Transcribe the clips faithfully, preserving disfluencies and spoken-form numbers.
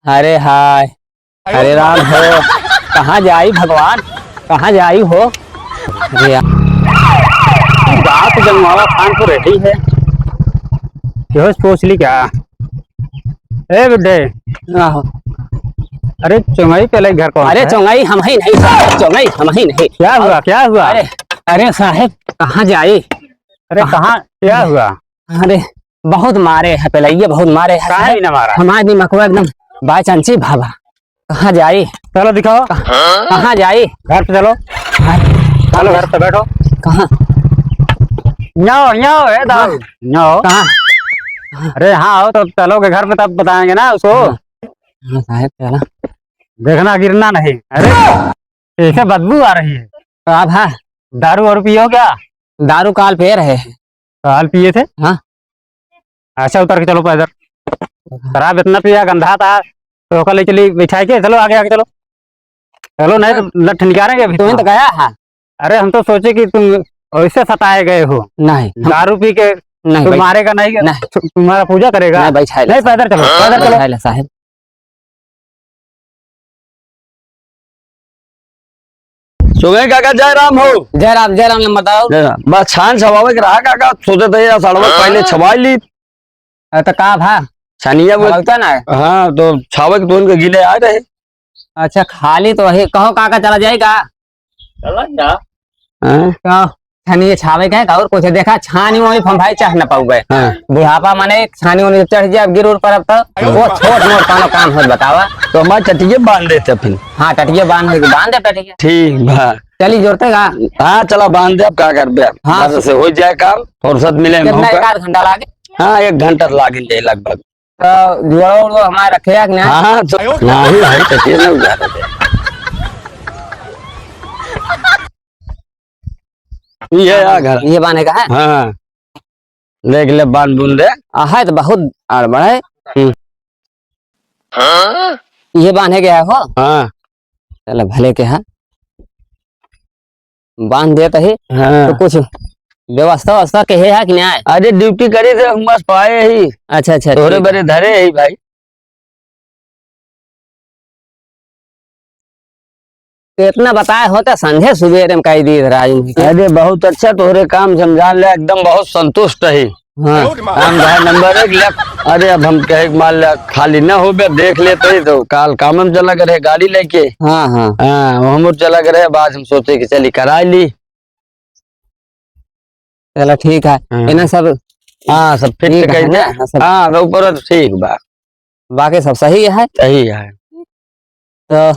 अरे हाय, हरे राम हो, कहाँ जाई भगवान, कहाँ जाई हो? अरे यार, बात जमवावा खान को रेडी है। केहू से पूछ ली का? ए बुड्ढे। आहो। अरे चोंगई पहले घर कौन अरे सा है? चोंगई हम ही नहीं, चोंगई हम ही नहीं। क्या हुआ, क्या हुआ? अरे, अरे साहेब, कहाँ जाई? अरे कहाँ, क्या हुआ? अरे, बहुत मारे है पहले, ये बहुत मारे है काहे साहेब। ना मारा? हमारे दिमागवा एकदम बाई चांची भावा। कहाँ जाई? चलो दिखाओ। कहाँ जाई? घर पे चलो। हाँ। चलो घर पे बैठो। कहाँ? न्याओ, न्याओ, ए दाऊ, हाँ। न्याओ। कहाँ? अरे हाँ, आओ तो चलोगे घर पे तब बताएंगे ना उसको। हाँ। हाँ, साहेब, चला। देखना गिरना नहीं। अरे, कैसे बदबू आ रही है? तो आप, हाँ। दारू वारू पियो क्या? दारू काल पे रहे। काल पिए थे? हाँ। अच्छा, उतर के चलो पैदल। शराब इतना पिया, गंधा था, तो ओका ले चली बैठा के, चलो आगे, आगे चलो। चलो, नहीं तो लठ निकालेंगे अभी तुम्हें तो तुम्हारा। गया है। अरे, हम तो सोचे कि तुम ऐसे सताए गए हो। नहीं, हम दारू पी के नहीं, तुम बैठ-, मारेगा नहीं, नहीं। तु-, तुम्हारा पूजा करेगा? नहीं, बैठा ले नहीं, साहब। पैदल चलो, पैदल चलो। बैठा ले साहब। सुबह काका, जय राम हो। जय राम, जय राम लंबरदार। जय राम। बस छान छवावे के रहा काका, सोचे थे यार सड़वा हाँ। पहले छवाई ली। अ, तो का भा? छनिया वो छवावता ना है? हाँ, तो छावे के तो उनके गीले आ रहे। अच्छा, खाली तो वही कहो काका, चला जाए का? चला जा। हाँ? कहो, छनिए छावे के है, और कुछ देखा, छानी वही हम भाई चाह न पाऊबे। हाँ। बुढ़ापा माने एक छानी उनी चढ़ जाए, गिर उर पर अब तो, हाँ। वो छोट मोट कौनो काम होत बतावा। तो हमारे टटिए बांध देते फिर। हाँ, टटिए बांध दे, बांध दे टटिए। ठीक बा। चली जोरते का? हाँ, चला बांध दे, अब का करबे? हाँ। बस से हो जाए काम, फुर्सत मिले कितना, मौका। एक आध घंटा लागे? हाँ, एक घंटा लागे जाए लगभग। तो जुआड़ो उड़ो हमारे रखे है कि ना? हाँ, हाँ, तो, नहीं भाई, तो ये ना उधार दे। ये आ घर। ये बांधे का है? हाँ। देख ले, बांध बूंद दे। आ, है तो बहुत अड़बड़ है। हम्म। ये बांधे गया हो? हाँ। चलो, भले के है। बांध देत ही। हाँ। तो कुछ व्यवस्था व्यवस्था के है कि नहीं? अरे ड्यूटी करी थे, हम बस पाए ही। अच्छा, अच्छा, तोहरे ठीक। बरे धरे ही भाई। तो इतना बताए होते संझे सुबेरे में कही दी राजू जी के। अरे बहुत अच्छा, तोहरे काम समझा ले, एकदम बहुत संतुष्ट ही। हाँ। काम धाम नंबर एक ले। अरे अब हम कहे के मान ले खाली न होबे, देख लेते ही तो काल काम में चला करे गाड़ी लेके। हाँ, हाँ। हाँ, हम चला करे, बाद हम सोचे कि चली कराई ली। चला ठीक है। हाँ। इन्हें सब हाँ, सब फिट ठीक है कइले। ना? हाँ, सब हाँ, तो ऊपर तो ठीक बा। बाकी सब सही है। सही है। तो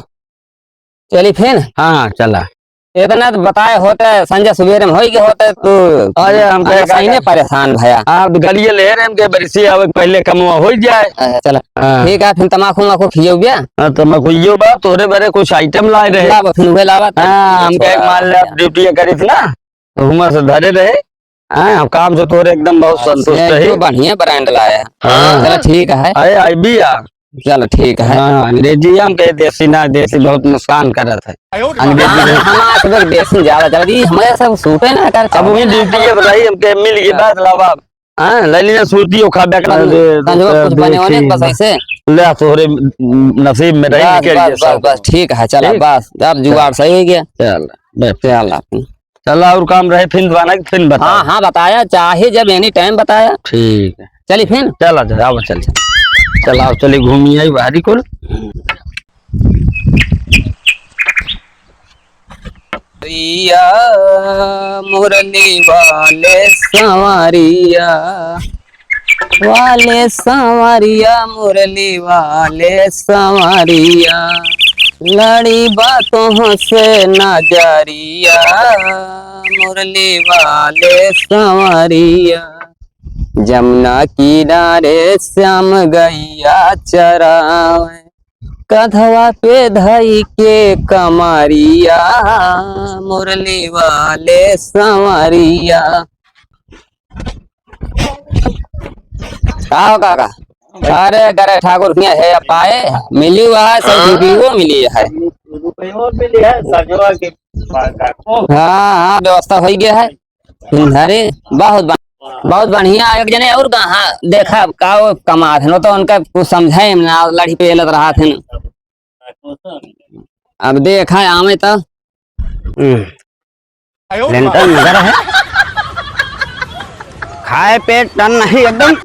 चली फिर। हाँ, चला। इतना तो बताए होते, संझा सुबेरे में होई गए होते, तू अरे, हम कहे का सही में परेशान भया। आप गलिए ले रहे हैं, हमके बरिसी आवे के पहले कमवा हो जाए। अच्छा, चला। हाँ। ठीक है, फिर तमाकू वमाकू खियो बिया? हाँ, तमाकू यो बा, तोरे बरे कुछ आइटम लाए रहे। लावा, फिर उहे लावा। हाँ, हम कहे, मान ले, आप ड्यूटी करी थी ना, तो हुमा से धरे रहे। हाँ, हम काम से तोरे एकदम बहुत संतुष्ट है। तो बढ़िया ब्रांड लाया है। हाँ। चला, ठीक है। अरे, आई बी आ। चला, ठीक है। हाँ, अंग्रेजी हम कहे देसी ना, देसी बहुत नुकसान करत है। अंग्रेजी हाँ, में। हम आज तक देसी ज्यादा चला जी, हमारे सब सूटे ना कर अब वही ड्यूटी है, बताइए, हमके मिल गई बात, लावा। हाँ, ले लिया सूती, वो खा बैक अरे, संजो कुछ बने होने, देखी। बस ऐसे। ले, तोहरे नसीब में रही, बस, निकल बस, गया बस, सब। बस, ठीक है, चला, ठीक? बस, अब जुगाड़ सही हो गया। चल, बैठ। चला। चला, और काम रहे, फिर बना के फिर बताओ। हाँ, हाँ, बताया, चाहे जब एनी टाइम बताया। ठीक है। चली फिर? चला, चला, आओ, चल, चल। चला, आओ, चली, घूमी आई बाहरी कुल। रिया मुरली वाले सांवरिया, वाले सांवरिया, मुरली वाले सांवरिया, लड़ी बातों से नजरिया, मुरली वाले सांवरिया। जमुना किनारे श्याम गैया चरावे, कधवा पे धई के कमरिया, मुरली वाले सांवरिया। का हो काका? अरे, करे ठाकुर किया है, पाए, मिली हुआ है, सब रुपयो मिली है। रुपयो मिली है, सजवा के। हाँ, हाँ, व्यवस्था हो गया है। अरे, बहुत बा-, बहुत बढ़िया। एक जने और कहा, देखा का वो कमात है, न तो उनका कुछ समझे ना, लड़ी पे लत रहा थे न। अब देखा आवे तो। हम्म। लेंटर नगर है। खाए पेट टन नहीं एकदम।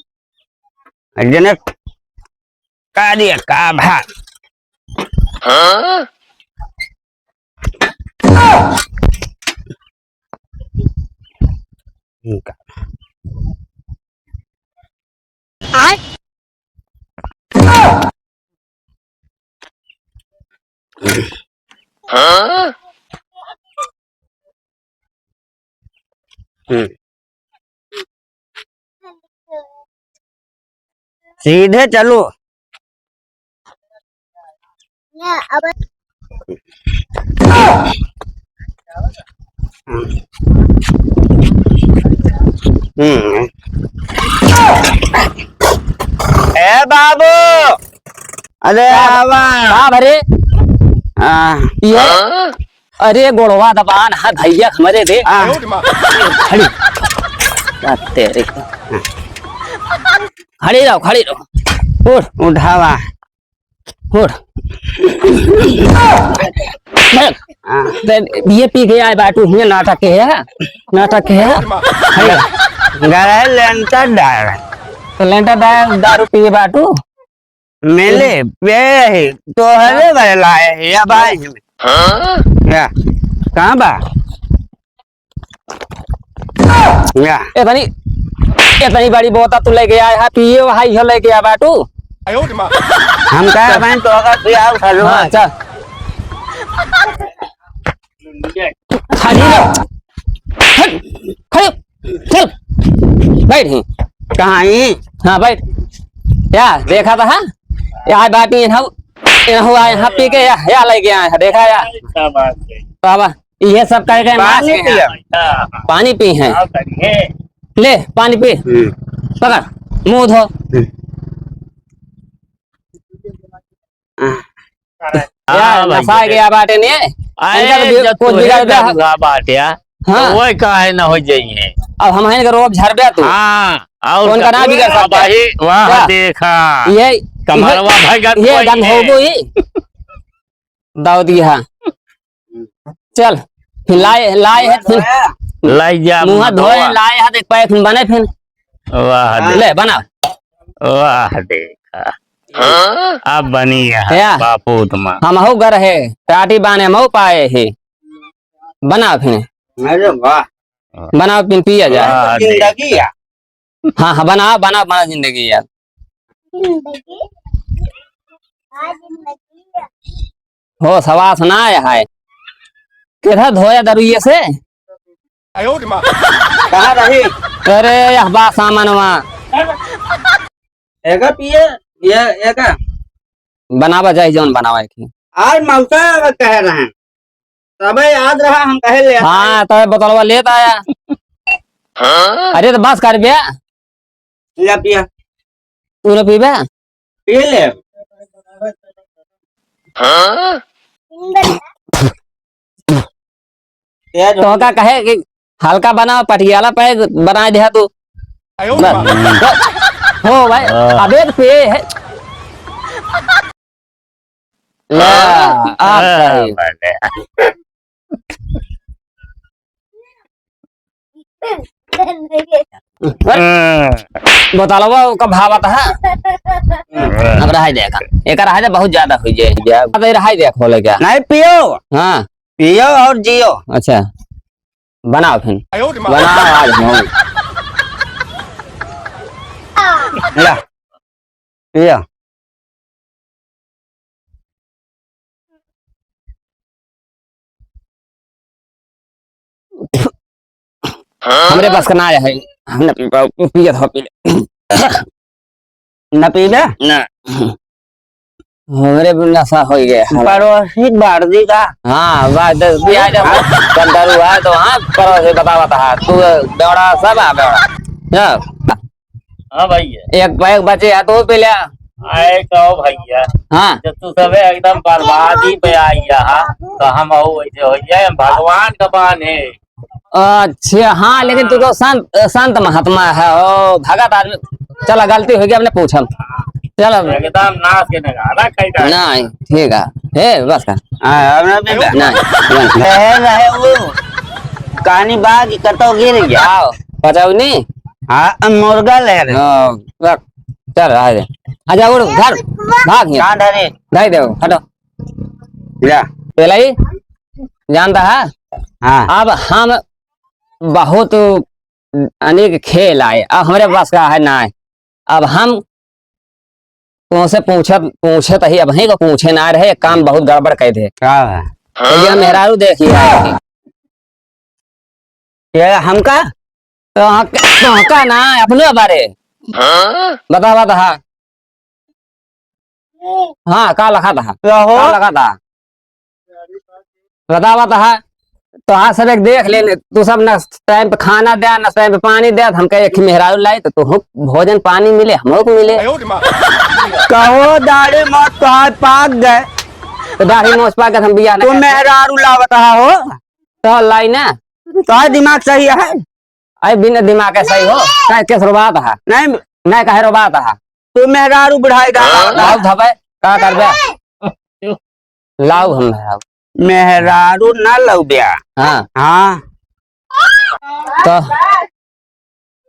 एक जने का दिया का भात। हाँ? इनका। हम्म। सीधे चलो। हम्म। ए बाबू, अरे का, आवा। का भरे? आ। ये? अरे गोड़वा दबान, हाँ भैया हमरे दे। आ। खड़ी। क्या तेरे को? खड़ी रहो, खड़ी रहो। उठ। उठावा। उठ। बैठ। आ। ते ये पी के आए बाटू, ये नाटक के है, नाटक के है। खड़ी रहो। गए लेंटर डाल। तो लेंटर डाल, दारू पिए बाटू। मिले, पे है, तोहरे बरे लाए है, या भाई? हाँ? या, कहाँ बा? या। इतनी, इतनी बड़ी बोतल तू लेके आया है, पिए वहाँ इहो लेके आ बाटू। हम कहा भाई, तो अगर तू आओ, चलो। हाँ, चल। खड़ी रहो। हट, खड़ी, चल, बैठ ही। कहाँ ही? हाँ, बैठ। या, देखा था, हाँ? या बात नहीं है, इन्हों आए, यहाँ पी के, या, या लेके आए हैं, देखा या? क्या बात है? बाबा, ये सब कह के नाच पानी के हैं। पिया। हाँ, हाँ। पानी पी हैं। हाँ, सही है। ले, पानी पी। हम्म। पकड़, मुँह धो। हम्म। हाँ। या, हाँ, भाई, नशा के या बाटे ने? अरे, इनका तो जब कुछ तोहे बिगाड़ दे। करुआ बाटे, हाँ। तो वही काहे न हो जाइए? अब हम इनका रोब झरबे तू। हाँ, और कौन का ना बिगाड़ सकता है? भाई, वाह, क्या? देखा। ये, कमरवा ये, भगत ये वही गंध है। हो गई। दाऊद की, हाँ। चल, फिर लाए, लाए है, फिर लाई जा, मुँह मुँह धोए, धोआ। लाए है, एक पैक फिर बने फिर। वाह, हाँ। देख। ले, बना। वाह, देखा। हाँ? अब बनी है, क्या? बापू तुमा। हमहू घर है, टाटी बाने हमहू पाए है। बना फिर। अरे वाह। बनाओ, फिर पिया जाए। वाह, जिंदगी देखा। है। हाँ, हाँ, बनाओ, बनाओ, बनाओ जिंदगी यार। जिंदगी, हाँ, जिंदगी। हो, सवास ना आया है। केथा धोया दरुइये से? कहाँ रही? अरे, यह बा सामानवा। एका पिए, ये एका। बनावा जाए, जौन बनावा है कि। आज मौसा कह रहे हैं। तबे याद रहा, हम कहे ले आए। हाँ, तबे बोतलवा लेत आया। हाँ? अरे, तो बस कर बे। ले पिया। तू ना पीबे? पी ले। हाँ? तेज तो का कहे कि हल्का बना, पटियाला पैग बना दिया तू। आयो बस। माँ। हो भाई, हाँ। अबे तो पे है। ला, हाँ। आप हाँ, सही। बने। हाँ। बोतलवा ओका भावत है। हाँ। अब रहाई देखा। एक रहाई दे, बहुत ज्यादा हो जाए। अब रहाई देख, खोले क्या? नहीं पियो। हाँ। पियो और जियो। अच्छा। बनाओ फिर। आयो रे माँ। बनाओ आज हम। ला। पिया। हमरे पास का ना आया है, हम ना पी पाओ, पिया था, पी ले। ना पीबे? ना। हमरे भी नशा हो गया है। पड़ोसी बार दी का? हाँ, बात दस भी आ जा, बंदर हुआ है तो हाँ, पड़ोसी बतावत है, तू बेवड़ा सब आ बेवड़ा। हाँ। हाँ भैया। एक पैक बचे है तो पी ले। आए कहो भैया। हाँ। जब तू सबे एकदम बर्बादी पे आई है, तो हम हो वैसे हो जाए, भगवान का बान है। अच्छा, हाँ, लेकिन तू तो संत, संत महात्मा है, ओ, भगत आदमी। चला, गलती होइ गई, हमने पूछम। चला। एकदम नाश के नगाड़ा कई डाले। नहीं, ठीक है। हे, बस कर। हाँ, अब ना बेटा। नहीं, नहीं। रहे, रहे वो। कहानी बा कि कतो गिर गया। आओ, बचाओ नहीं। हाँ, अब मुर्गा ले रहे। हाँ, रख। चल, आ जा। आजा, उड़, घर, भाग यहाँ। कहाँ धरे? धर दे, हटो। जा। पहले ही जानता है? हाँ। अब हम बहुत अनेक खेल आए, अब हमरे बस का है ना है। अब हम तुमसे पूछत, पूछत ही, अब ही को पूछे ना रहे, काम बहुत गड़बड़ कर दे। का है? तो ये मेहरारू देखिए। ये हमका? तो, तो का ना, अपने बारे। हाँ? बता, बता, हाँ। हाँ, का लखा था? का हो? का लखा था? बतावा तो, हाँ। तो हाँ, सब एक देख लेने, तू सब न टाइम पे खाना दे, न टाइम पे पानी दे, हमका एक ही मेहरारू लाई, तो तू भोजन पानी मिले, हमको मिले। कहो दाढ़ी मत, तो हाथ पाक गए। तो दाढ़ी मोछ पाक गए, हम बियाह न तू करते। मेहरारू लावत रहा हो। तो लाई ना। तो दिमाग सही है? अरे बिना दिमाग के सही हो, काहे केस रोबात हा? नहीं। नहीं, काहे रोबात हा? तू मेहरारू बुढ़ाई का लाओ धबे, का करबे? लाओ हम मेहरारू। मेहरारू ना लौब्या। हाँ। हाँ। तो,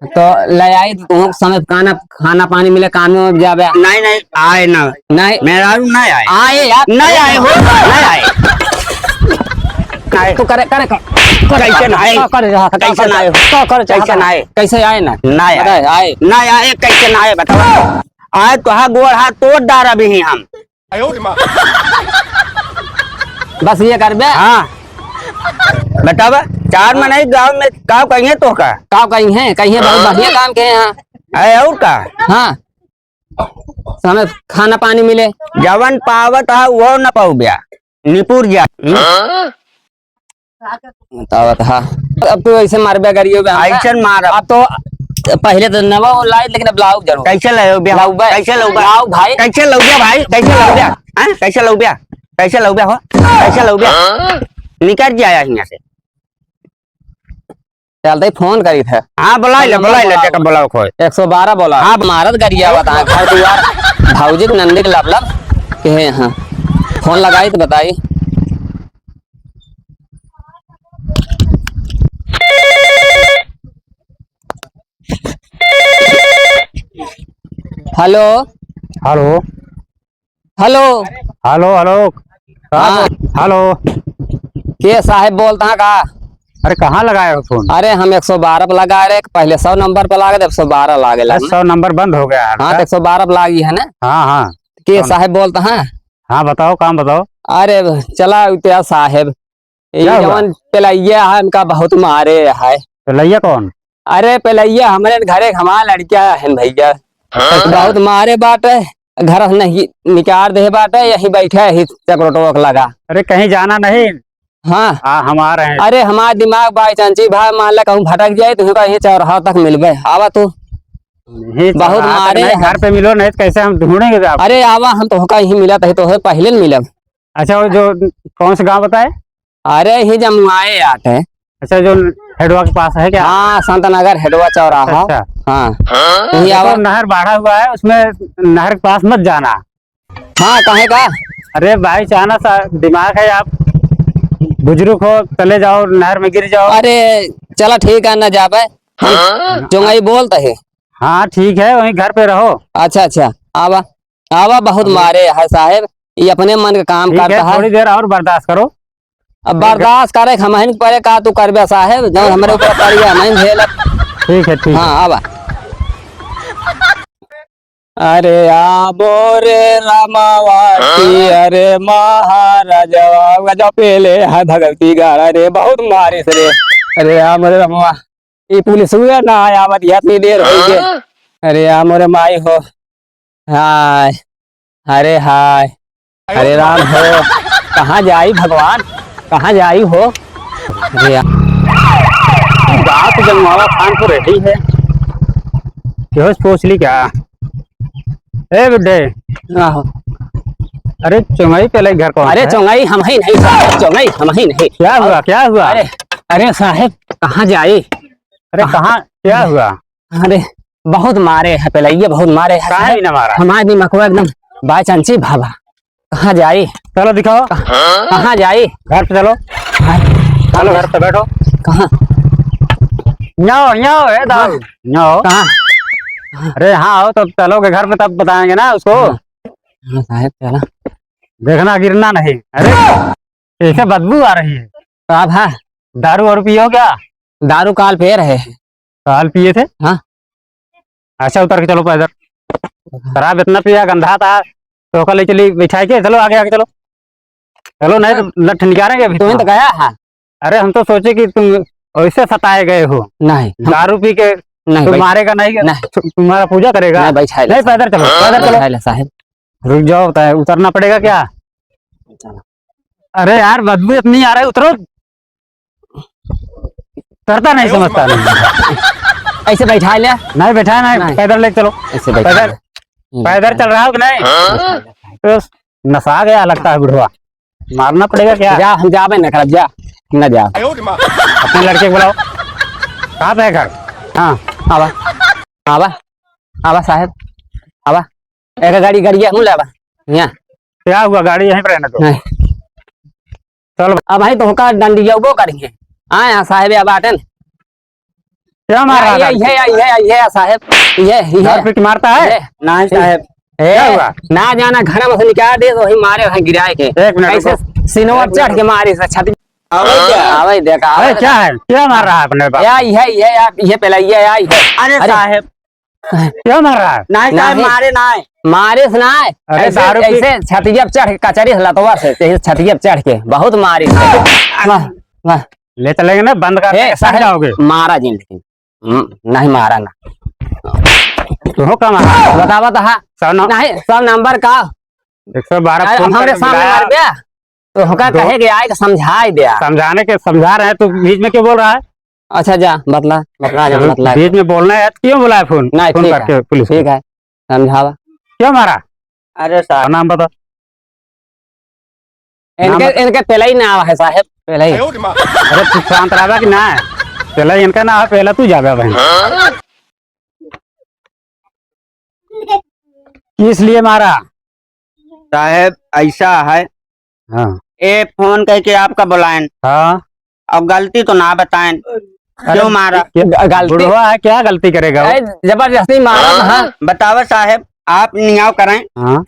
तो ले आई तो तुम समय खाना, खाना पानी मिले, काम में जाबे। नहीं, नहीं, आए ना। नहीं। मेहरारू ना आए। आए यार। नहीं आए हो, नहीं आए। आए। तू करे, करे, करे। कैसे ना आए? का करे रहा था? कैसे ना आए? का करे चाहता कैसे ना था? आए? कैसे आए ना? ना आए। बताए, आए। ना आए, कैसे ना आए बताओ? आए तो हाँ, गोड़ हाथ तोड़ डार अभी ही हम। बस ये करबे? हाँ। बतावा, चार मनई गाँव में का कहिए तो का? का कहिए? कहिए बहुत बढ़िया काम के हैं यहाँ। अरे और का? हाँ। समय खाना पानी मिले। जवन पावत है, वो न पाउब्या। निपुर जा। बतावत हा। अब तो ऐसे मारबे गरियो बे हमका। ऐसन मारब। अब तो पहले तो नवा वो लाई, लेकिन अब लाउब जरूर। कैसे लाउब्या? लाउब्या। कैसे लाउब्या? लाउब भाई। कैसे लाउब्या भाई? कैसे लाउब्या? हैं? कैसे लाउब्या? कैसे लाउब्या हो? कैसे लाउब्या? निकल जाया हियाँ से। चलते ही फोन करी थे। हाँ, बुलाई ले, नंबर बुलाई ले, बुलाओ। जेकर बुलाओ खोए। एक सौ बारह बोला। हाँ। मारत गरिया बता, घर दुआर, भौजी के नंदी के लब लब के हैं, हाँ। फोन लगाई तो बताई। हेलो। हेलो। हेलो। हेलो, हेलो। हाँ। हेलो। के साहेब बोलत हा का? अरे, कहाँ लगाए हो फोन? अरे, हम एक सौ बारह पे लगाए रहे, पहले सौ नंबर पे लागे, एक सौ बारह लागे अरे, लगा। सौ नंबर बंद हो गया है हाँ, तो का? एक सौ बारह पे लागी है ना? हाँ, हाँ। के कौन? साहेब बोलत हा? हाँ, बताओ, काम बताओ। अरे, चला उतिया साहेब, ये क्या हुआ? जवन पेलैया है, इनका बहुत मारे है। पेलैया कौन? अरे, पेलैया हमरे घरे हमार लड़किया है भैया। हाँ? बहुत मारे बाटे, घर नहीं निकार दे बाटे, यही बैठे ही चक्रोटोक लगा। अरे, कहीं जाना नहीं? हाँ। आ, हम आ रहे हैं। अरे, हमार दिमाग बाई चांची भाई, मान ले कहूँ भटक जाए, तुमको यहीं चौराहा तक मिलबे। आवा तू। नहीं, बहुत चौराहा तक मारे नहीं, हैं। घर पे मिलो, नहीं तो कैसे हम ढूंढेंगे आपको? अरे, आवा, हम तोहका यहीं मिलत ही, तोहे पहले न मिलब। अच्छा, वो जो कौन सा गाँव बताए? अरे, ही जमुआए आटे। अच्छा, जो हेडवा के पास है क्या? हाँ, संत नगर हेडवा चौराहा। अच्छा। हाँ। हाँ? वही देखो, आवा। नहर बाढ़ा हुआ है, उसमें नहर के पास मत जाना। हाँ, काहे का? अरे भाई, चाहना सा दिमाग है आप, बुजुर्ग हो, चले जाओ, नहर में गिर जाओ। अरे, चला ठीक है, न जाबे। हम हाँ? चुंगाई बोलते हैं। हाँ, ठीक है, वहीं घर पे रहो। अच्छा, अच्छा, आवा। आवा, बहुत अबे। मारे है साहेब, ये अपने मन का काम ठीक करता है, है। थोड़ी देर और बर्दाश्त करो। अब ठीक है। बर्दाश्त करे, हमहिन परे का तू करबे साहेब, जब हमरे ऊपर पड़ गया, हमहिन झेलब। ठीक है, ठीक है। हाँ, आवा। अरे आ मोरे रामावा की, अरे महाराजवा, गजब पेले है भगवती गाड़ा रे, बहुत मारिस रे। अरे आ मोरे रामावा, ई पुलिस हुआ ना आया, आवत इतनी देर हो गई। हाँ? अरे आ मोरे माई हो। हाय, अरे हाय, अरे राम हो, कहाँ जाई भगवान, कहाँ जाई हो? अरे यार, बात जमवावा खान को रेडी है। केहू से पूछ ली क्या? ए बुड्ढे। आहो। अरे चुंगई पेले घर कौन अरे है? चुंगई हम ही नहीं साहब, चुंगई हम ही नहीं। क्या हुआ, क्या हुआ? अरे अरे साहेब, कहाँ जाई? अरे कहाँ? कहाँ, क्या हुआ? अरे, बहुत मारे है पहले, ये बहुत मारे है काहे साहेब। ना मारा? हमारे दिमागवा एकदम बाई चांची भावा। कहाँ जाई? चलो दिखाओ। कहाँ, कहाँ जाई? घर पे चलो। हाँ। चलो घर पे बैठो। कहाँ? न्याओ, न्याओ, ए दाऊ, हाँ। न्याओ। कहाँ? अरे हाँ, आओ, तब चलोगे घर पे, तब बताएंगे ना उसको। हाँ। हाँ साहेब, चला। देखना, गिरना नहीं। अरे, कैसे बदबू आ रही है? का भा? दारू वारू पियो क्या? दारू काल पे रहे। काल पिए थे? हाँ। अच्छा, उतर के चलो पैदल। शराब इतना पिया, गंधा था, तो ओका ले चली बैठा के, चलो आगे, आगे चलो। चलो, नहीं तो लठ निकालेंगे अभी तुम्हें तो तुम्हारा। गया है। अरे, हम तो सोचे कि तुम ऐसे सताए गए हो। नहीं, हम दारू पी के नहीं तुम भाई। मारेगा नहीं, नहीं। तु-, तुम्हारा पूजा करेगा? नहीं, बैठा ले नहीं, साहब। पैदल चलो, पैदल चलो। बैठा ले साहब। रुक जाओ, बताए, उतरना पड़ेगा क्या? चलो। अरे यार, बदबू इतनी आ रही, उतरो। करता नहीं, समझता नहीं। ऐसे बैठा ले। नहीं बैठा, नहीं, नहीं। पैदल ले चलो। ऐसे बैठा पैदल, ले। पैदल चल रहा हो कि नहीं? हाँ। तो नशा गया लगता है बुढ़वा, मारना पड़ेगा क्या? जा, हम जाबे न करब, जा, न जा। अपने लड़के को बुलाओ। कहाँ पे है घर? हाँ, आवा, आवा, आवा साहेब, आवा। एक गाड़ी, गाड़ी हम लेबा। यहाँ। क्या हुआ, गाड़ी यहीं पर रहने दो। नहीं। चल। अब भाई तो होका डंडियबो करेंगे। आए हैं साहेब, अब आटन। क्या मार रहा ये, था? ये, ये, ये, ये साहेब, ये, ये। घर पे मारता है? ये। नहीं साहेब। ए, क्या हुआ? ना जाना घर में से निकाल दे तो वही मारे वहीं गिराए के। एक मिनट ऐसे रुको। सिनवा चढ़ के मारे से छाती। आवे क्या? आवे देखा, अरे आवे क्या देखा। है? क्या मार रहा है अपने बाप? या, ये, ये, या, ये पहला, ये, या, ये। अरे अरे। साहेब। क्या मार रहा है? नहीं साहेब, नहीं। मारे नहीं। मारे से नहीं। अरे ऐसे, दारू पी ऐसे छतिया पे चढ़ के, कचरी से लतवा से, ऐसे छतिया पे चढ़ के, बहुत मारी से। वाह, वाह। ले चलेंगे ना, बंद कर ए, देंगे, सट साहेब, जाओगे। मारा जिन लेकिन। हम्म, नहीं मारा ना। तुहो का मारा? बतावा तो हाँ। सौ नौ-, नहीं, सौ नंबर का। एक सौ बारह यार, फोन हमरे करके सामने बुलाया। मार दिया। तो हमका दो कहे के आए के समझाई दिया। समझाने के समझा रहे हैं, तू बीच में क्यों बोल रहा है? अच्छा जा, बतला, बतला जा, तो बतला। बीच में बोलना है तो क्यों बुलाया फोन? नहीं, फोन ठीक करके है, पुलिस को। ठीक है, समझावा। क्यों मारा? अरे साहब। नाम बता। इनके, नाम बता। इनके पेलाई नाव है साहेब, पेलाई। अरे तू शांत रहा कि ना? पेलाई इनका नाव है, पेला तू जाबे भाई। किस लिए मारा? साहेब, ऐसा है, हाँ। ए फोन करके आपका बुलाएन। हाँ। और गलती तो ना बताएन, अरे, क्यों मारा? क्या ग-, गलती बुढ़वा है, क्या गलती करेगा वो? ए, जबरदस्ती मारा ना। बतावा साहेब, आप नियाव करें। हाँ।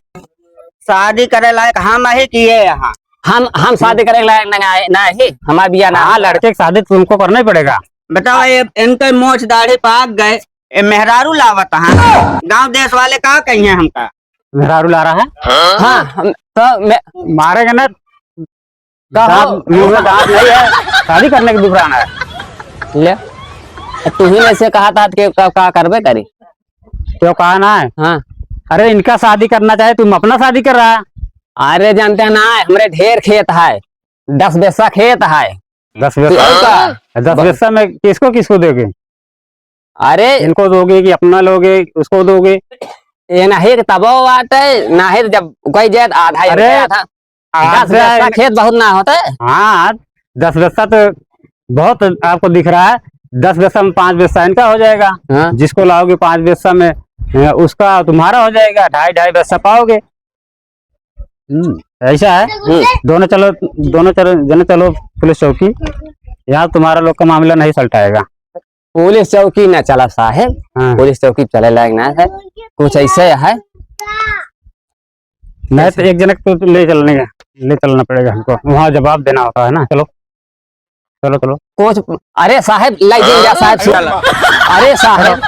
शादी करे लायक हम ही कि ये यहाँ? हम, हम शादी करे लायक नहीं आए, नहीं, हमार बिया ना। हाँ, लड़के की शादी तुमको करना ही पड़ेगा। बतावा, ये इनके मोछ दाढ़ी पाक गए, ए, मेहरारू लावत हैं। गांव देश वाले का कहिए हमका? मेहरारू ला रहा है? हाँ, हम तो मैं मारेगा ना। का हो? दांत, मुंह में दांत नहीं है, शादी करने के दुबरान है। ले, तू ही ने से कहा था कि का, का करबे करी? तो कहा ना है। हाँ। अरे, इनका शादी करना चाहे, तुम अपना शादी कर रहा है। अरे, जानते हैं ना, हमरे ढेर खेत है, दस बीसा खेत है। दस तो बीसा? और का? दस बीसा में किसको, किसको दोगे? अरे इनको दोगे कि अपना लोगे, उसको दोगे? ये नाही कि तबो बात है, नाही तो जब कोई जाए तो आधा ही अरे, होता, आधा दस बीसा खेत बहुत ना होता है। हाँ, दस बीसा तो बहुत आपको दिख रहा है, दस बीसा में पाँच बीसा इनका हो जाएगा। हाँ। जिसको लाओगे पाँच बीसा में, अ, उसका तुम्हारा हो जाएगा, ढाई ढाई बीसा पाओगे। हम्म, ऐसा है। हम्म। दोनों चलो, दोनों चलो, जने चलो पुलिस चौकी, यहाँ तुम्हारा लोग का मामला नहीं सलटाएगा। पुलिस चौकी ना चला साहेब, हाँ। पुलिस चौकी चले लायक ना है, कुछ ऐसे है। नहीं तो एक जने को तो ले चलने का, ले चलना पड़ेगा हमको, वहाँ जवाब देना होता है ना। चलो, चलो, चलो। कुछ, अरे साहेब, ले जिन जा साहेब, चल। अरे साहेब,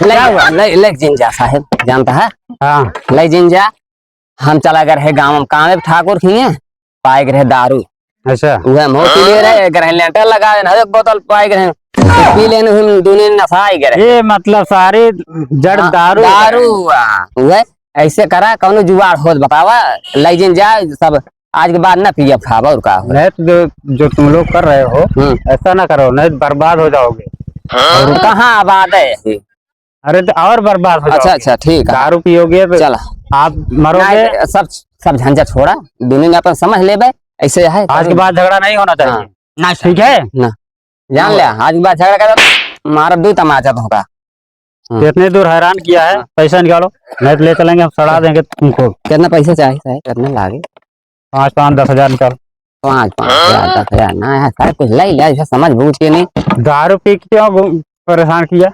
ले, क्या हुआ? ले, ले जिन जा साहेब, जानता है? हाँ। ले जिन जा, हम चला गए रहे गाँव में, काम ठाकुर खिए, पाए गए रहे दारू। अच्छा। वह हम पी ले रहे, गए रहे लेंटर लगावे, ना एक बोतल पाए गए रहे, तो पी लेने, हम दुनिया नशा ही गए रहे। ये मतलब सारी जड़ हाँ, दारू। दारू हुआ। वह ऐसे करा, कौनो जुगाड़ होत बतावा, ले जिन जा सब, आज के बाद ना पियब खाब, और का हो। नहीं तो जो, जो तुम लोग कर रहे हो, हम्म। ऐसा ना करो, नहीं तो बर्बाद हो जाओगे। हाँ? और कहाँ आबाद है? अरे तो और बर्बाद हो अच्छा, जाओगे। अच्छा, ठीक है। दारू पियोगे तो चला। आप मरोगे। नहीं, सब, सब झंझट छोड़ा, दुनिया में अपन समझ लेबे, ऐसे है, आज के बाद झगड़ा नहीं होना चाहिए। हाँ। ना सर। ठीक है? ना। जान ले, आज के बाद झगड़ा करा, मारा दो तमाचा तो होगा। हाँ। कितने दूर हैरान किया है, हाँ। पैसा निकालो, नहीं तो ले चलेंगे, हम सड़ा देंगे तुमको। कितना पैसा चाहिए साहब, कितना लागे? पाँच, पाँच, दस हजार निकालो। पाँच, पाँच हजार, दस हजार ना है साहब, कुछ ले लिया, ऐसा समझ बूझ के नहीं। दारू पी के क्यों घूम-, परेशान किया?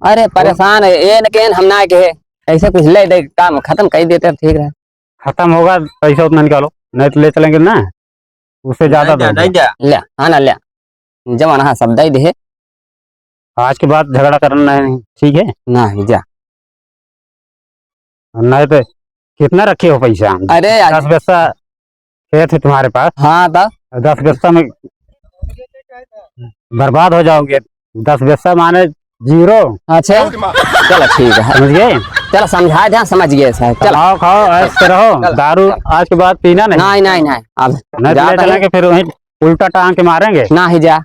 अरे परेशान है, ये न के हम ना कहे, ऐसे कुछ ले दे, काम खत्म कर देते, ठीक रहे। खत्म होगा, पैसा उतना निकालो, नहीं तो ले चलेंगे ना, उससे ज्यादा नहीं दे, दोगे। नहीं दे। ले, हाँ ना, ले। जवन हाँ, सब दे दे। आज के बाद झगड़ा करना नहीं, ठीक है? नहीं, जा। नहीं तो कितना रखे हो पैसा? अरे यार। दस बिस्सा खेत है तुम्हारे पास। हाँ, तो? दस बिस्सा में बर्बाद हो जाओगे। दस बिस्सा माने जीरो। अच्छा, चलो ठीक है। समझ गए? चलो समझा दे, समझ गए साहब। चलो। खाओ, खाओ, ऐश से रहो। चलो, दारू चलो। आज के बाद पीना नहीं। नहीं, नहीं, नहीं। अब नहीं तो जाओ ले भाई। चलेंगे, फिर वहीं उल्टा टांग के मारेंगे। नहीं जा।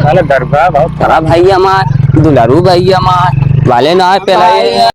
साले दरोगा बहुत खराब भैया हमार, दुलारू भैया हमार, वाले ना पे रहे।